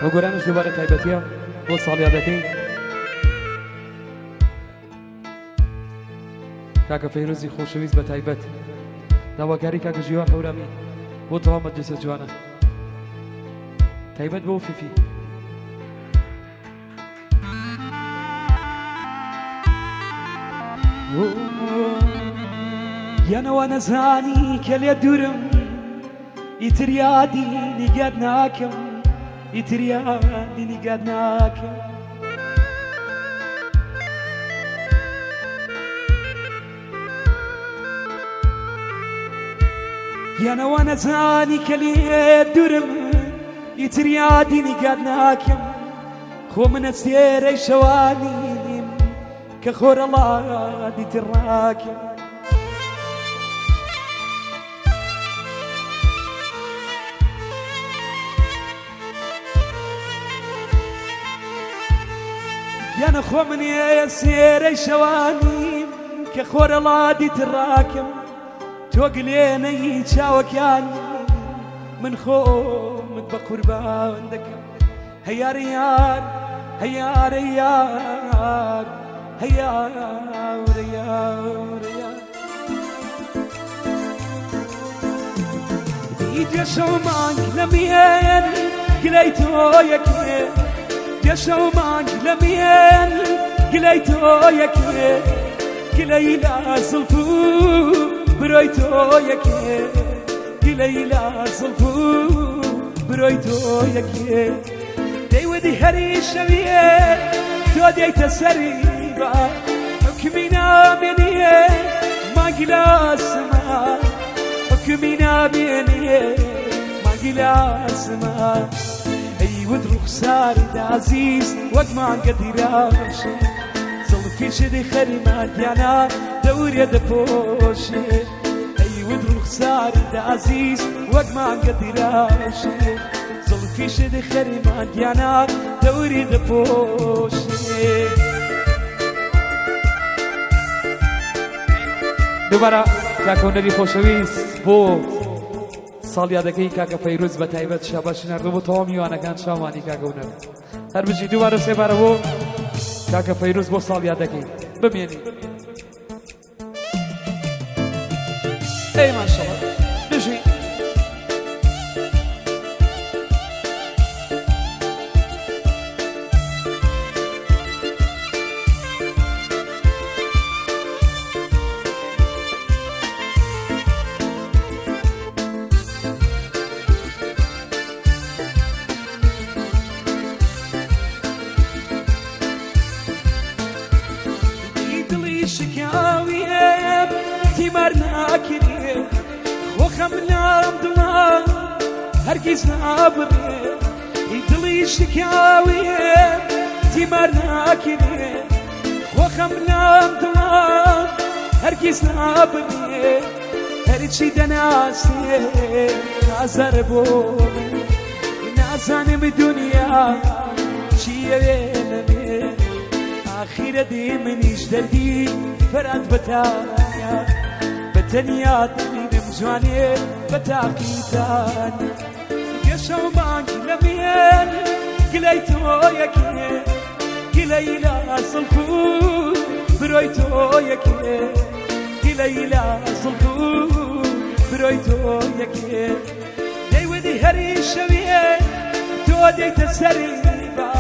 ئەو گۆرانیش دووبارە تایبەتیە بۆ ساڵیادەکەی کاکە فەیروزی خۆشەویست بە تایبەت داواکاری کاکە ژیوار هەورامی بۆ تەواو مەجلیسە جوانە تایبەت بۆ فیفی. گیانەوە نەزانی کە لێ دوورم ئیتر یادی نیگات ناکەم ئیتر یادی نیگات ناکەم. گیانەوە نەزانی کە لێ دوورم ئیتر یادی نیگات ناکەم خۆ منە سێرەی شەوانیم کە خۆرەڵا دیتر ڕاکەم. گیانە خۆ منێ سێرەی شەوانیم کە خۆرەڵا دیتر ڕاکەم تۆ گلێنەی چاوەکانی من خۆمت بە قوربان دەکەم. هەیار یار هەیار یار هەیار یار یار دیدێ مانگ لە میێن گلەی تۆ یەکێ دێشە مانگ لە میێن گلەی تۆ یەکێ گلەی لا زڵف و برۆی تۆ یەکێ گلەی لا زڵف و برۆی تۆ یەکێ دەیودی هەری شەویە تۆ دێیتە سەری با حکمی نامێنیە مانگی لاسما حکمی نامێنیە مانگی لاسما ئەیوت ڕوخساری دازیز وەک مانگە دیراشێ زڵفیشی خەریمان گیانە دەورێ دەپۆشێ ئەیوت ڕوخساری دازیز وەک مانگە دیراشێ زڵفیشی خەریمان گیانە دەوری دەپۆشێ. دووبارە کاکە هونەری خۆشەویست بۆ ساڵیادەکەی کاکە فەیروز بە تایبەت شاباشی ناردوو بۆ تەواو میوانەکان چاوانی کاکە هونەر هەر بژی. دووبارە سێبارە بۆ کاکە فەیروز بۆ ساڵیادەکەی بمێنی. ئەی ماشەڵڵا بژی. دڵی شکاویێم تیمار ناکرێ خۆ خەم لام دڵا هەرگیز نابڕێ دڵی شکاویێم تیمار ناکرێ خۆ خەم لام دڵا هەرگیز نابڕێ هەرچی دەناسێ نازار بۆ من نازانم دنیا چیەوێ لەمێ ئاخیرە دی منیش دەردی فەرات بەتانیا بە تەنیا دەبینم جوانێ بە تاقیتان گەشە و مانگ لە میێن گلەی تۆ یەکێ گلەی لە زڵف و برۆی تۆ یەکێ گلەی لە زڵف و برۆی تۆ یەکێ دەیودی هەری شەویێ تۆ دێیتە سەری با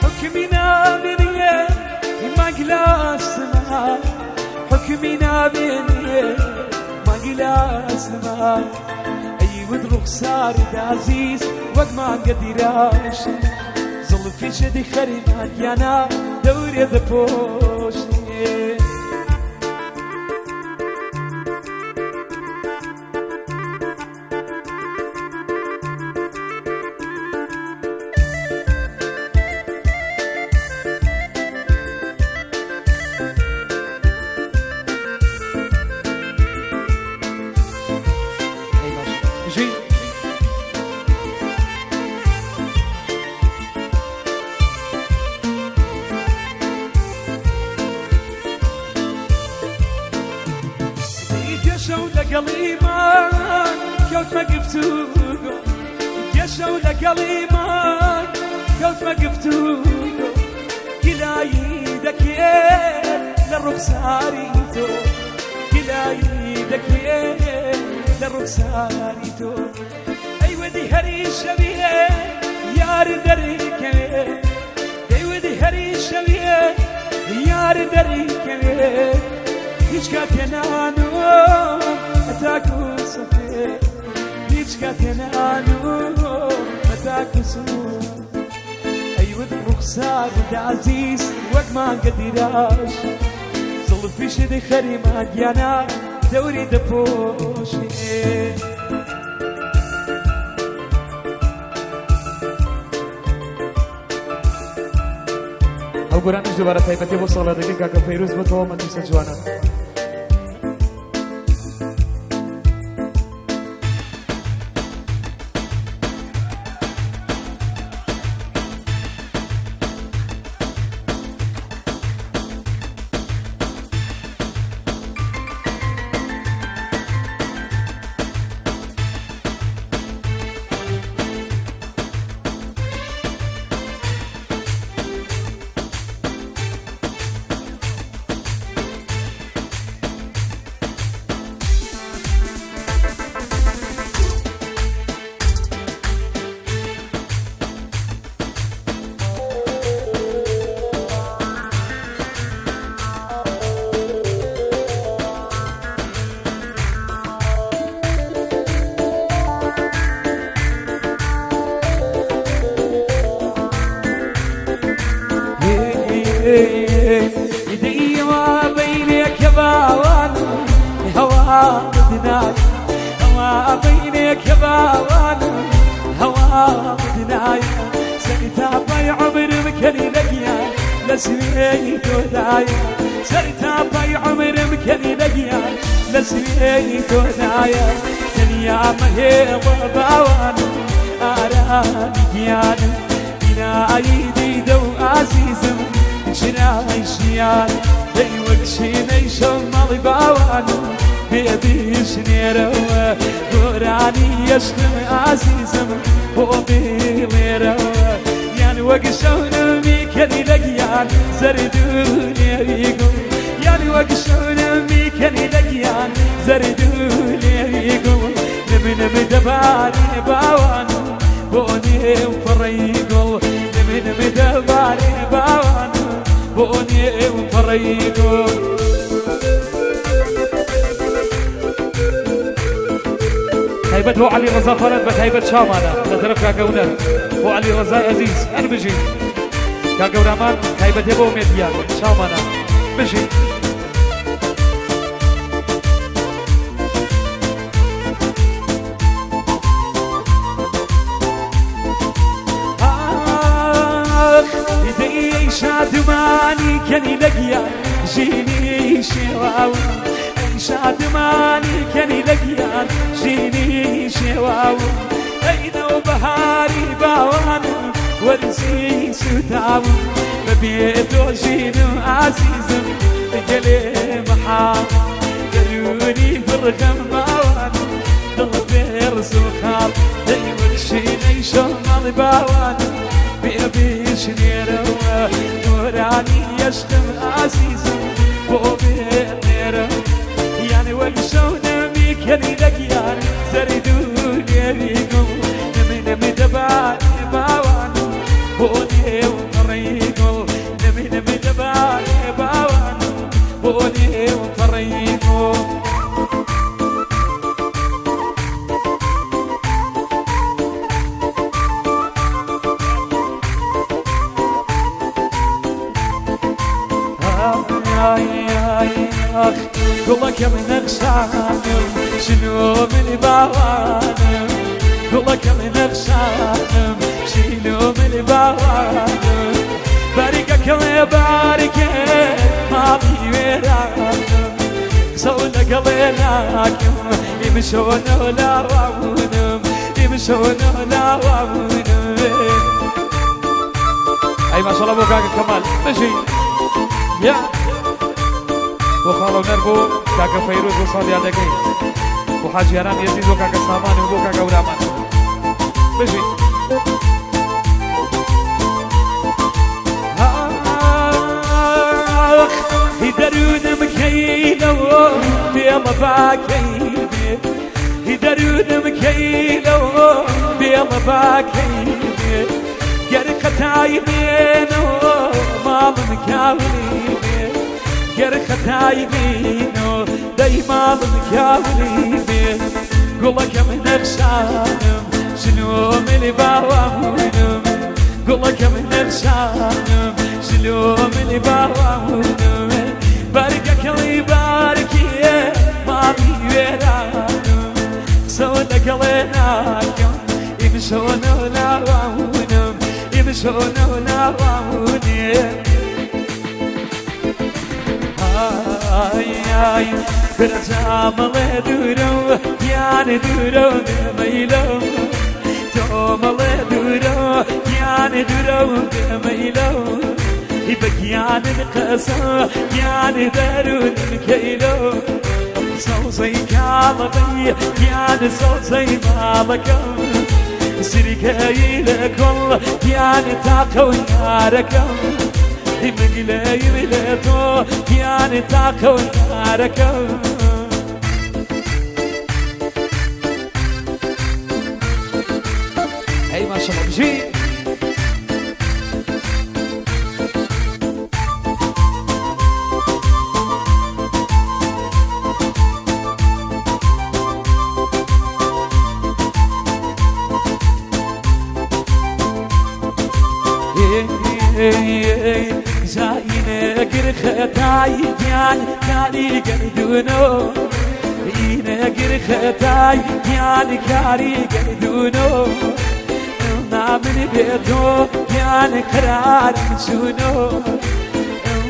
حکمی نامێنیە مانگ لاسما حکمی نامێنیە مانگی لاسما ئەیوت ڕوخساری دازیز وەک مانگە دیراش زڵفیشی خەریمان گیانە دەورێ دەپۆشێ. ئەی ماشەڵڵا بژی. دێشەو لەگەڵیمان کەوتمە گفتوگۆ دێشەو لەگەڵیمان کەوتمە گفتوگۆ گلایی دەکرێت لە ڕوخساری تۆ گلایی دەکرێت لە ڕوخساری تۆ ئەیوەدی هەری شەویە یار دەرکەوێ دەیوەدی هەری شەویە یار دەرکەوێ هیچ کاتێ نانۆ هەتاکو سەفێ هیچ کاتێ نانۆ هەتاکو سوو ئەیوت ڕوخسارت عەزیز وەک مانگە دیراش زڵفیشت خەریمە گیانە دەوری دەپۆشێ. ئەو گۆرانیش دووبارە تایبەتی بۆ ساڵیادەکەی کاکە فەیروز بۆ تەواو مەجلیسە جوانە. دەی وا بینێک باوان هەوا بدنای هەوا بینێک باوان هەوا بدنای سەری تا پای عومرم کەنی لەگیان لە سوێی تۆدایە سەری تا پای عومرم کەنی لەگیان لە سوێی تۆدایە تەنیا مەهێڵە باوانم ئارامی گیانم بینایی دیدە و ئازیزم چرای ژیان دەی وەک شینەی شەو ماڵی باوانم بێبیشنێرەوە گۆرانی یەشتم ئازیزم بۆ بڵێرەوە یان وەک شەونمی کەنی لە گیان زەرد و لێوی گوڵ یان وەک شەونمی کەنی لە گیان زەرد و لێوی گوڵ نم نم دەبارێ باوانم بۆ نێو پەڕەی گوڵ نم نم دەبارێ باوانم بۆ نێو پەڕەی گوڵ. تایبەت بۆ عەلی ڕەزا فەرەد بە تایبەت چاومانە لە تەرەف کاکە هونەر بۆ عەلی ڕەزای ئەزیز هەر بژی کاکە گەورامان تایبەتێ بۆ ئومێد گیان چاومانە بژی. ئاخ دەی شادمانی کەنی لە گیان ژینی شێواوم ئەی شادمانی کەنی لە گیان ژینی شێواوم ئەی نەو بەهاری باوانم وەرزی سوتاوم بەبێ تۆ ژینم ئازیزم گەلێ مەحاڵ دەروونی پڕغەم باوانم دڵ بێڕز و خاڵ دەی وەک شینەی شەو ماڵی باوانم بێبیشنێرەوە گۆرانی یەشتم ئازیزم بۆ بێنێرەوە یان وەک شەونمی کەنی لە گیان زەرد و لێوی گوڵ نم نم دەبارێ باوانم بۆ نێو پەڕەی گوڵ نم نم دەبارێ باوانم بۆ نێو پەڕەی گوڵ. ئاخ گوڵەکەم نەخشانم شنۆ من باوانم گوڵەکەم نەخشانم شینۆ من باوانم باریکەکەڵێ باریکێ ماڵی وێرانم قسەو لەگەڵێ ناکەم ئیمشۆنەوە لاواونم ئیمشۆنەوە لاواونم. ئەی ماشەڵڵا بۆ کاکە کەمال بژی یا بۆ خاڵە هونەر بۆ کاکە فەیروز بۆ ساڵیادەکەی بۆ حاجیاران یەزید بۆ کاکە سامان و بۆ کاکە ورامان بژی. باکەی بێ دەروونم کەیلەوە بێڵە باکەی بێ گەر خەتای بێنەوە ماڵم کاولی بێ گەر خەتای بینەوە دەی ماڵم کاولی بێ گوڵەکەم نەخشانم شنۆملی باوامونم گوڵەکەم نەخشانم شلۆملی باوامونم بەرگەکەڵی بارکیە ماڵی وێرانم قسەو لەگەڵێ ناکەم ئیمشۆنە لاوامونم ئیمشۆنە لاوامونێ ئای ئای برجامەڵێ دوورە یان دوورە مەیلە تۆمەڵێ دوورە یان دوورە مەیلە بەگیانم قەسە گیان دەروونم کەیلە سەوزەی کاڵەبەی گیان سەوزەی ماڵەکەم سریکەی لە کۆڵ گیان تاقە و یارەکەم مگلەی لە تۆ گیان تاقە و یارەکەم. ئەی ماشەڵڵا بژی. زاینەگر خەتای گیان کاری گەردوونۆ ئینەگر خەتای گیان کاری گەردوونۆ من بێتۆ گیان قرارم چوونۆ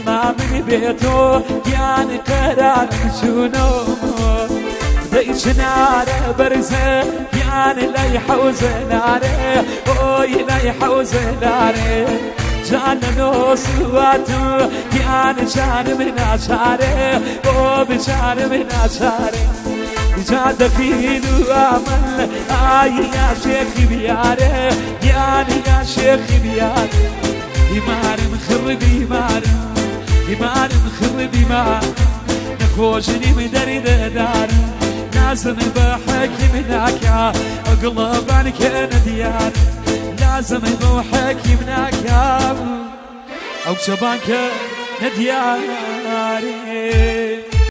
من بێتۆ گیان قرارم چوونۆ دەی چنارە بەرزە گیان لای حەوزە نارێ ئۆی لای حەوزە نارێ جانە نۆسواتم گیان جانم ناچارێ بۆ بچارم ناچارێ جا دەخیل و ئامل ئای یا شێخی بیارێ گیان یا شێخی بیارێ بیمارم خڕ بیمارم بیمارم خڕ بیمارم نەخۆشنیم دەردەدارم لازم بە حەکیم ناکا ئەگڵەبان کەنە دیار لازم بۆ حەکیم ناکا ئەو کچەبان کە نەدیارێ.